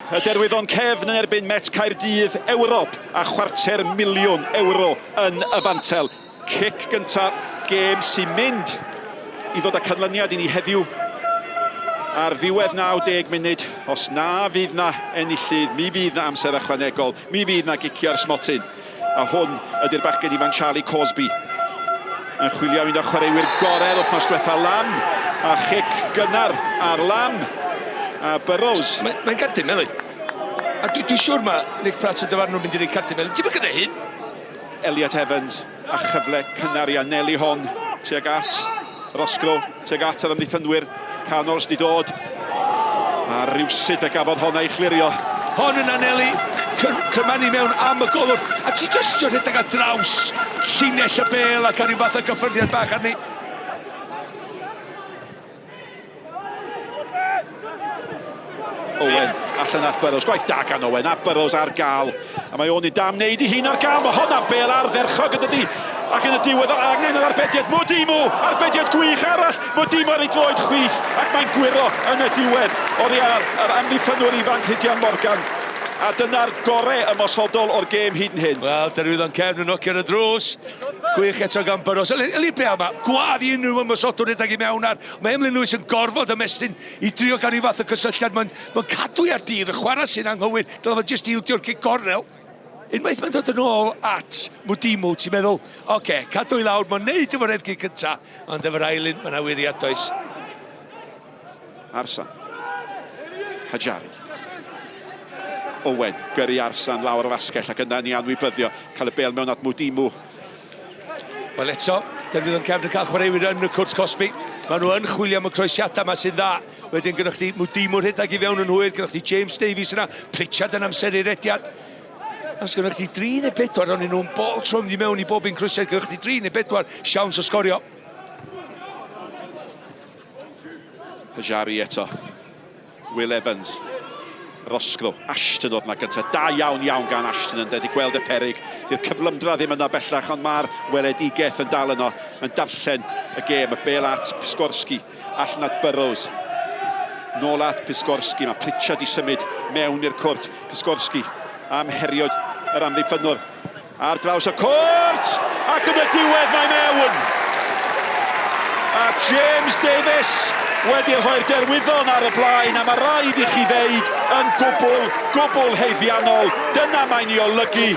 Y Derwyddon Cefn yn erbyn Met Caerdydd, Ewrop a chwarter miliwn ewro yn y fantel. Cic gyntaf, gêm sy'n mynd i ddod â canlyniad i ni heddiw. Ar ddiwedd 90 munud, os na fydd na enillydd, mi fydd na amser ychwanegol, mi fydd na gicio ar smotyn. A hwn ydy'r bachgen ifanc Charlie Cosby. Yn chwilio am un o'r chwaraewyr gorau'r wythnos diwetha, Lam. A chic gynnar ar Lam. A Burrows. Mae'n mae cardyn melyn. A dwi'n dwi siŵr mae Nick Pratt y dyfarnwr mynd i roi cardyn melyn. Ti'n mynd gyda hyn? Elliot Evans a chyfle cynnar i anelu hon tuag at Roscrow, tuag at yr amddiffynwyr canol sydd wedi dod. A rywsut fe gafodd honna ei chlirio. Hon yn anelu, cymanu mewn am y golwr. A ti jyst eisiau rhedeg ar draws llinell y bel a cael rhyw fath o gyffyrddiad bach arni. Owen allan at Burrows. Gwaith da gan Owen, a Burrows ar gael. A mae o'n i dam wneud i hun ar gael. Mae honna bel ardderchog yn dydi. Ac yn y diwedd o'r angen yr arbediad. Mudimu! Arbediad gwych arall! Mudimu ar ei droed chwith ac mae'n gwyro yn y diwedd oddi ar yr amddiffynnwr ifanc Rhydian Morgan. A dyna'r gore ymosodol o'r gêm hyd yn hyn. Wel, Derwyddon Cefn yn nocio ar y drws. Gwych eto gan Burrows. Yli bel yma, gwadd i unrhyw ymosodwr rhedeg i mewn ar. Mae Emlyn Lewis yn gorfod ymestyn i drio gael rhyw fath o gysylltiad. Mae'n ma cadw i ar dir, y chwarae sy'n anghywir. Dylai fod jyst ildio'r cic gornel. Unwaith mae'n dod yn ôl at Mudimu, ti'n meddwl, oce, okay, cadw i lawr, mae'n neud efo'r ergyd cynta, ond efo'r ail un, mae'n awyriad does. Arsan. Hajari. Owen, gyrru Arsan lawr yr asgell ac yna ni anwybyddio, cael y bel mewn at Mudimu. Wel eto, defnydd yn cefn yn cael chwaraewyr yn y cwrt cosbi. Maen nhw yn chwilio am y croesiadau yma sy'n dda. Wedyn gynnwch chi Mwdimwr rhedeg i fewn yn hwyr, gynnwch chi James Davies yna, Pritchard yn amseru rediad. Os gynnwch chi 3 neu 4 o'n nhw'n bol tro mynd i mewn i bob un croesiad, gynnwch chi 3 neu 4 siawns o sgorio. Hajari eto. Will Evans. Roscrow. Ashton oedd yna gyntaf. Da iawn iawn gan Ashton yn dedi gweld y perig. Dy'r cyflymdra ddim yna bellach, ond mae'r weledigaeth yn dal yno. Yn darllen y gêm. Y bel at Piskorski. Allan at Burrows. Nôl at Piskorski. Mae Pritchard i symud mewn i'r cwrt. Piskorski am heriod yr amddiffynnwr. Ar draws y cwrt! Ac yn y diwedd mae mewn! A James Davies wedi rhoi'r Derwyddon ar y blaen, a mae rhaid i chi ddeud yn gwbl, gwbl haeddiannol. Dyna mae'n ei olygu.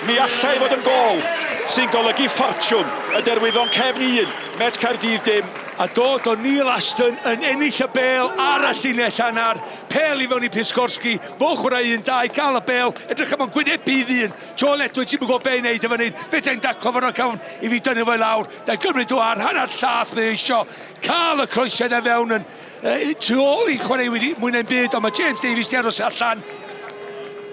Mi allai fod yn gôl sy'n golygu ffortiwn. Y Derwyddon cefn un, Met Caerdydd dim. A dod o Neil Ashton yn ennill y bêl ar y llinell hanner. Pêl i fewn i Piskorski, fo chwarae un da i gael y bêl, edrych am o'n gwynebu i ddyn. Joel Edwards ddim yn gwybod be i wneud efo hyn, fedrai'n daclo fo rhag ofn i fi dynnu fo i lawr, na i gymryd o ar hanner llath mae eisio cael y croesiau na fewn yn uh, tu ôl i chwaraewyr mwy na'n byd, ond mae James Davies di aros allan.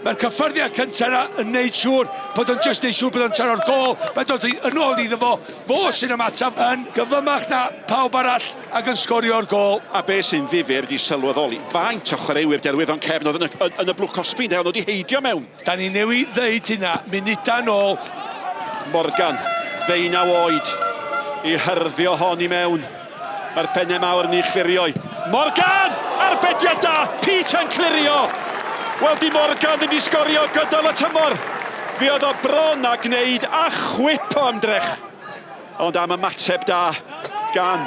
Mae'r cyffyrddiad cyntaf yna yn neud siŵr bod o'n just neud siŵr bod o'n taro'r gol. Mae'n dod yn ôl iddo fo. Fo sy'n ymateb yn gyflymach na pawb arall ac yn sgorio'r gol. A be sy'n ddifyr di sylweddoli faint o chwaraewyr Derwyddon Cefn oedd yn y, yn, yn y blwch cosbi, ynde, ond wedi heidio mewn. Da ni newydd ddeud hynna munudau nôl. Morgan, ddeunaw oed, i hyrddio hon i mewn. Mae'r pennau mawr yn ei chlirio. Morgan! Arbediad da! Pete yn clirio! Wel, di Morgan ddim di sgorio gydol y tymor. Fe oedd o bron a gwneud a chwip o ymdrech. Ond am ymateb da gan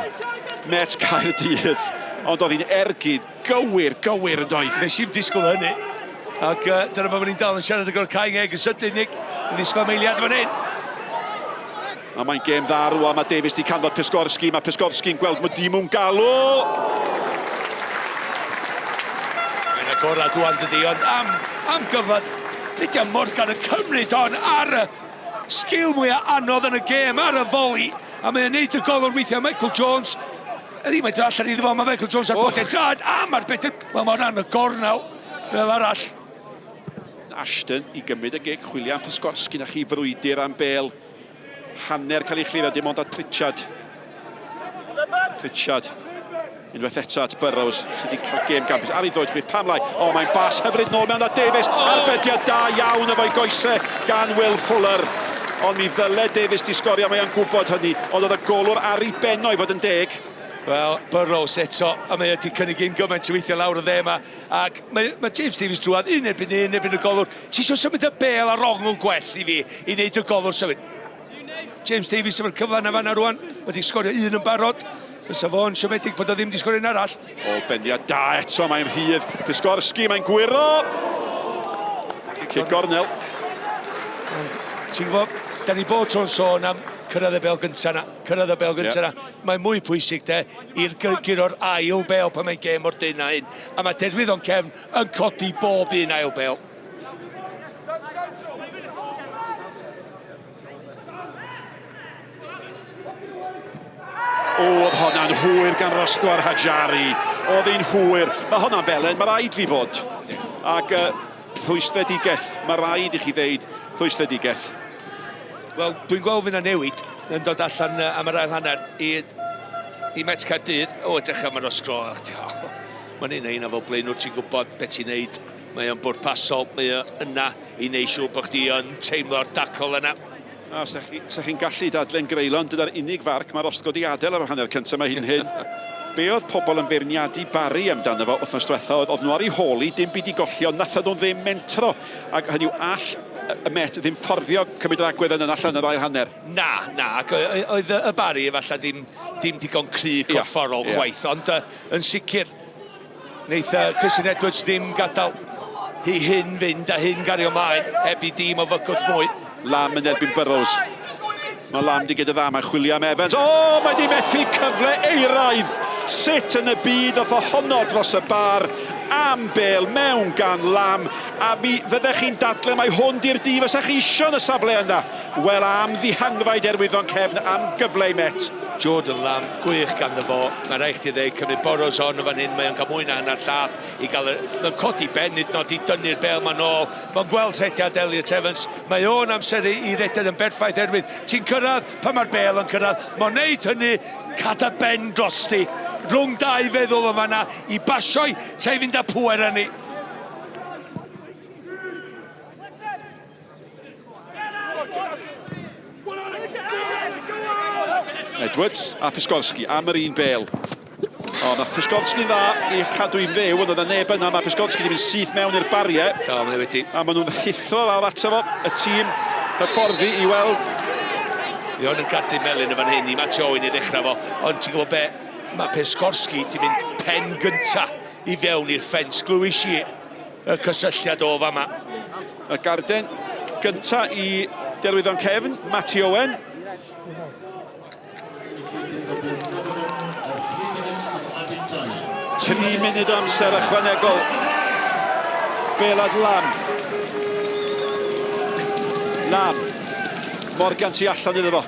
Met Caerdydd. Ond oedd hi'n ergyd gywir, gywir yn doedd. Nes i'm disgwyl hynny. Ac uh, dyna pan ni'n dal yn siarad ag o'r cae ngeg yn sydyn, Nick. Ni'n disgwyl am eiliad fan hyn. A mae'n gêm dda rwan, mae Davies di canfod Piskorski, mae Piskorski'n gweld Mwdimw'n galw! Mae'n agorad rwan dydi, ond am, am gyfnod, Lydia Morgan yn cymryd hon ar y sgil mwyaf anodd yn y gêm, ar y foli, a mae'n neud y gol o'r weithiau Michael Jones. Ydy, mae'n dod allan iddo fo, mae Michael Jones ar oh. bod drad, a mae'r beth, wel mae hwnna'n y gornel, fel arall. Ashton i gymryd y gig, chwilio am Piskorski, na chi frwydr am bel. Hanner cael ei chlirio, dim ond at Pritchard. Pritchard. Unwaith eto at Burrows, sydd wedi cael gêm gampus. Ar ei ddod chwith, pam lai? O, mae'n bas hyfryd nôl mewn at Davies. Arbediad da iawn efo'i goesau gan Will Fuller. Ond mi ddyle Davies di sgorio, mae o'n gwybod hynny. Ond oedd y golwr ar ei benno i fod yn deg. Wel, Burrows eto, a mae wedi cynnig un gymaint o weithiau lawr y dde yma. Ac mae, mae James Davies drwad, un erbyn un, erbyn y golwr. Ti eisiau symud y bel ar ongl gwell i fi, i wneud y golwr symud. James Davies efo'r cyfle yna fanna rwan, wedi sgorio un yn barod. Fysa fo'n siomedig bod o ddim wedi sgorio un arall. O, bendiad da eto, mae'n rhydd. Piskorski, mae'n gwyro! Cic gornel. Ond, ti'n gwybod, da ni bod tro'n sôn am cyrraedd y bel gyntaf yna, cyrraedd y bel gyntaf yna. Yeah. Mae'n mwy pwysig de i'r guro'r ail bel pan mae'n gêm o'r dyn a hyn. A mae Derwyddon Cefn yn codi bob un ail bel. O, oedd honna'n hwyr gan Rosco ar Hajari. Oedd hi'n hwyr. Mae honna'n felen, mae rhaid fi fod. Ac uh, rhwystredigaeth, mae rhaid i chi ddeud rhwystredigaeth. Wel, dwi'n gweld fyna newid yn dod allan am yr ail hanner i, i Met Caerdydd. O, edrych am yr osgro. Mae'n un ein fel blaenwr, ti'n gwybod beth ti'n neud. Mae o'n bwrpasol, mae o yna i wneud siŵr bod chdi yn teimlo'r dacl yna. A sa chi, sa chi'n gallu dadle'n greulon, dyna'r unig farc mae'r Osgo di adael ar yr hanner cyntaf mae hyn hyn. Be oedd pobl yn feirniadu Barry amdano fo wythnos diwetha oedd, oedd nhw ar ei hôl i, dim byd i golli, ond nathon nhw ddim mentro. Ac hynny yw, all y Met ddim fforddio cymryd yr agwedd yna allan yr ail hanner. Na, na, ac oedd y Barry efallai ddim, ddim digon cry corfforol yeah, chwaith, yeah. ond uh, yn sicr Wneith Christian Edwards ddim gadael i hyn fynd a hyn gario mlaen heb i dîm o fygwth mwy. Lam yn erbyn Burrows. Mae Lam di gyda dda, mae'n chwilio am Evans. O, oh, mae di methu cyfle eiraidd! Sut yn y byd oedd ohono dros y bar am bel mewn gan Lam. A mi fyddech chi'n dadle mae hwn di'r dîm fysa chi isio yn y safle yna. Wel, am ddihangfa i Derwyddon Cefn, am gyfle i Met. Jordan Lamb, gwych ganddo fo. Mae'n rhaid chdi ddeud, cymryd Burrows on yn fan hyn, mae o'n cael mwy na hanner llath i gael y... Mae'n codi ben hyd yn oed i dynnu'r bel ma'n ôl. Mae'n gweld rhediad Elliot Evans. Mae o'n amseru i reded yn berffaith herwydd ti'n cyrraedd pan mae'r bel yn cyrraedd. Mae'n neud hynny, cada ben drosti. Rhwng dau feddwl yn fanna i basio'i ta i fynd â pŵer â ni. Edwards a Piskorski am yr un bel. O, mae Piskorski'n dda i cadw i'n fyw, ond oedd neb yna. Mae Piskorski wedi mynd syth mewn i'r bariau. Do, mae wedi. A maen nhw'n rhuthro lawr ato fo, y tîm hyfforddi i weld. Mi o'n yn gadw melyn yn fan hyn i Matt Owen i ddechrau fo, ond ti'n gwybod be, mae Piskorski wedi mynd pen gynta i fewn i'r ffens. Glywis i y cysylltiad o fama. Y garden gynta i Derwyddon Cefn, Matty Owen. Tri munud o amser ychwanegol. Belad Lam. Lam. Morgan tu allan iddo fo.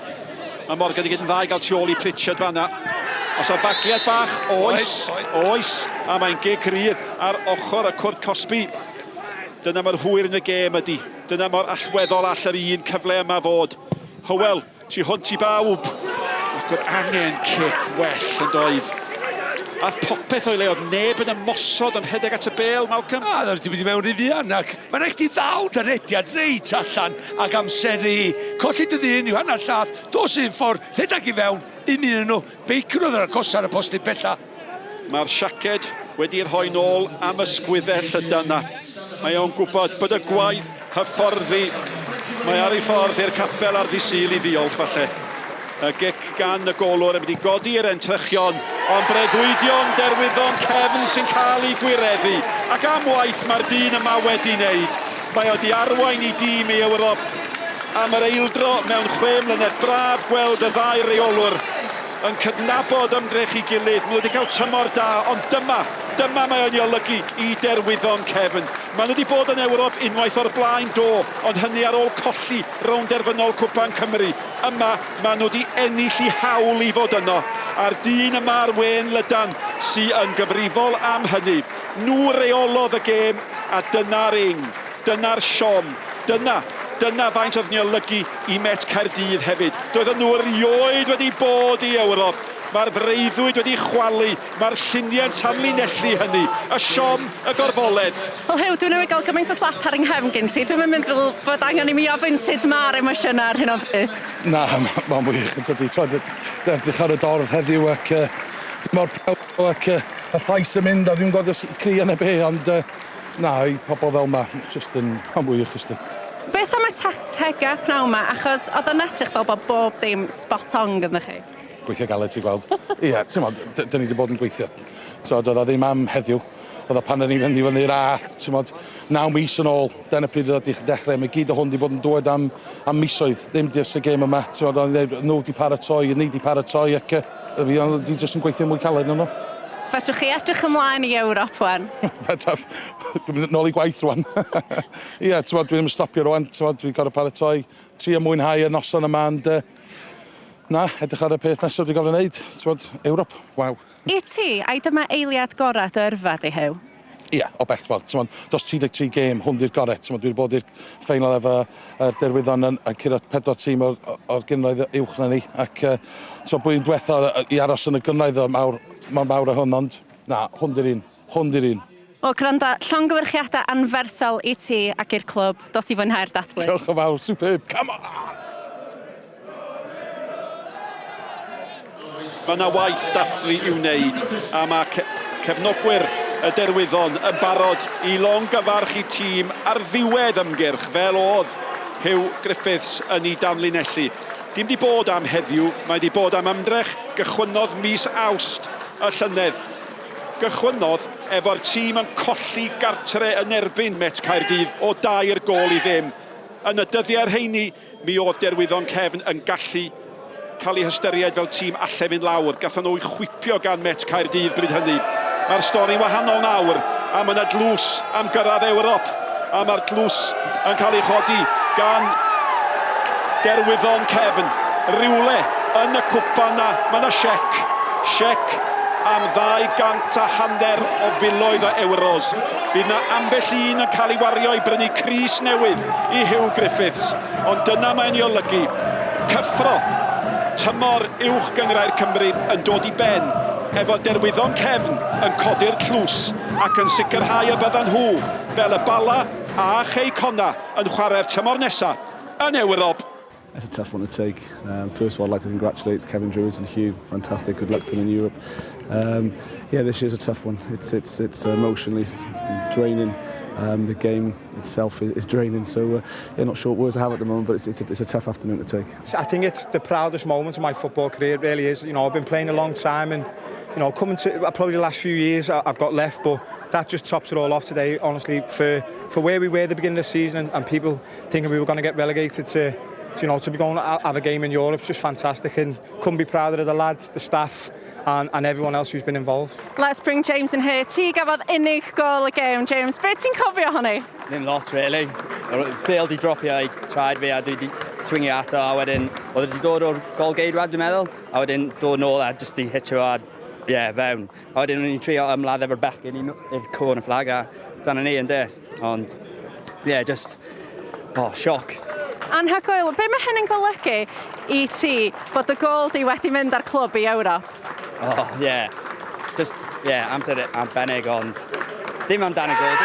Mae Morgan i gyd yn dda i gael tu ôl i Pritchard fanna. Os a fagliad bach, oes, oes, a mae'n gic rydd ar ochr y cwrt cosbi. Dyna mor hwyr yn y gêm ydy. Dyna mor allweddol all yr un cyfle yma fod. Hywel, tu hwnt i bawb. Ac oedd angen cic well yn doedd. Ath popeth o'i le, oedd neb yn ymosod yn rhedeg at y bêl, Malcolm. A, oedd wedi mynd i mewn rhy fuan, ac mae'n rhaid chdi ddal dy rediad reit allan ac amseru. Colli dy ddyn i'w hanner llath, dos un ffordd, rhedeg i fewn, un un nhw, beicwyr oedd yr agosa ar y postyn pella. Mae'r siaced wedi rhoi nôl am ysgwyddau llydan na. Mae o'n gwybod bod y gwaith hyfforddi, mae ar ei ffordd i'r capel ar ddydd Sul i ddiolch falle. Y gic gan y golwr yn mynd i godi i'r entrychion, ond breuddwydion Derwyddon Cefn sy'n cael ei gwireddu. Ac am waith mae'r dyn yma wedi wneud. Mae o di arwain i dîm i Ewrop am yr eildro mewn chwe mlynedd. Braf gweld y ddau reolwr yn cydnabod ymdrech i gilydd. Maen nhw wedi cael tymor da, ond dyma, dyma mae o'n ei olygu i Derwyddon Cefn. Maen nhw wedi bod yn Ewrop unwaith o'r blaen, do, ond hynny ar ôl colli rownd derfynol Cwpan Cymru. Yma, maen nhw wedi ennill i hawl i fod yno, a'r dyn yma ar wên lydan sy yn gyfrifol am hynny. Nhw reolodd y gêm, a dyna'r ing, dyna'r siom, dyna, dyna faint oedd yn ei olygu i Met Caerdydd hefyd. Doedden nhw erioed wedi bod i Ewrop. Mae'r freuddwyd wedi chwalu, mae'r lluniau'n tanlinellu hynny, y siom, y gorfoledd. Wel Huw, dwi newydd gael gymaint o slap ar 'y nghefn gen ti, dwi'm yn meddwl bod angen i mi ofyn sut ma'r emosiynau ar hyn o bryd. Na, mae'n wych yn tydi, t'mod, edrych ar y dorf heddiw ac uh, Mor proud ac y llais yn mynd a dwi'n gwybod os cri yn y be, ond na, i pobl fel ma, it's just yn, mae'n wych ysdi. Beth am y tactegau pnawn 'ma, achos oedd o'n edrych fel bod bob dim spot on gyda chi. Gweithio galed ti'n gweld. Ie, ti'n modd, dyn ni wedi bod yn gweithio. Ti'n modd, oedd o ddim am heddiw. Oedd o pan o'n i'n fynd i fyny'r allt, ti'n modd, 9 mis yn ôl, dyna pryd oedd o dechrau. Mae gyd o hwn wedi bod yn dod am misoedd, ddim jyst y gêm yma. Ti'n modd, oedd nhw wedi paratoi, ni wedi paratoi, ac fi wedi jyst yn gweithio mwy caled na nhw. Fedrwch chi edrych ymlaen i Ewrop wan? Fedraf. Dwi'n mynd nôl i gwaith rwan. Ie, ti'n modd, dwi ddim yn stopio rwan. Ti'n modd, dwi'n gorfod paratoi, trio mwynhau y noson yma, ond na, edrych ar y peth nesaf dwi'n gorfod wneud. Ti'n modd, Ewrop, waw. I ti, ai dyma eiliad gorau dy yrfa di, Huw? Ie, o bell ffordd. Ti'n modd, dros 33 gêm, hwn di'r gorau. Ti'n modd, dwi wedi bod i'r ffeinal efo yr Derwyddon yn, yn curo pedwar tîm o'r gynghrair uwch na ni. Ac so, blwyddyn diwetha i aros yn y gynghrair o mawr, mor mawr o hwn, ond na, hwn di'r un. Hwn di'r un. Wel, gwranda, llongyfarchiadau anferthol i ti ac i'r clwb. Dos i fwynhau'r dathlu. Diolch yn fawr, superb, come on! Mae yna waith dathlu i'w wneud a mae cefnogwyr y Derwyddon yn barod i longyfarch i tîm ar ddiwedd ymgyrch fel oedd Huw Griffiths yn ei danlinellu. Dim di bod am heddiw, mae di bod am ymdrech gychwynnodd mis Awst y llynedd. Gychwynnodd efo'r tîm yn colli gartre yn erbyn Met Caerdydd o 3 gôl i ddim. Yn y dyddiau rheini, mi oedd Derwyddon Cefn yn gallu cael ei hystyried fel tîm allai fynd lawr. Gathon nhw eu chwipio gan Met Caerdydd bryd hynny. Mae'r stori wahanol nawr, a mae yna dlws am gyrraedd Ewrop. A mae'r dlws yn cael ei chodi gan Derwyddon Cefn. Rywle yn y cwpan na, mae yna siec. Siec am 250 o filoedd o euros. Bydd na ambell un yn cael ei wario i brynu crys newydd i Huw Griffiths. Ond dyna mae'n ei olygu. Cyffro, tymor uwch gynghrair Cymru yn dod i ben efo Derwyddon Cefn yn codi'r tlws ac yn sicrhau y byddan nhw fel y Bala a Chei Connah yn chwarae'r tymor nesaf yn Ewrop. It's a tough one to take. First of all, I'd like to congratulate Cefn Druids and Huw. Fantastic. Good luck to them in Europe. Yeah, this year's a tough one. It's emotionally draining. The game itself is draining. So, yeah, not sure what words I have at the moment, but it's a tough afternoon to take. I think it's the proudest moment of my football career. It really is. I've been playing a long time and, coming to probably the last few years I've got left, but that just tops it all off today, honestly, for where we were at the beginning of the season and people thinking we were going to get relegated to be going to have a game in Europe. It's just fantastic and couldn't be prouder of the lads, the staff and everyone else who's been involved. Let's bring James in here. Ti gafodd unig gol y gêm, James. Be ti'n cofio honni? Ddim lot, really. Bale di dropio i traed fi a dwi di swingio ato a wedyn oedd wedi dod o'r gol geidwad dwi'n meddwl a wedyn dod nôl a just i hitio a ie, yeah, fewn. A wedyn o'n i'n trio ymladd efo'r bechgyn i'r corner flag a dyna ni yn de. Ond, ie, yeah, just, oh, sioc. Anhygoel. Be mae hyn yn golygu i ti bod y gol di wedi mynd ar clwb i Ewrop? Oh, yeah. Just, yeah, amser arbennig, ond dim amdano gol.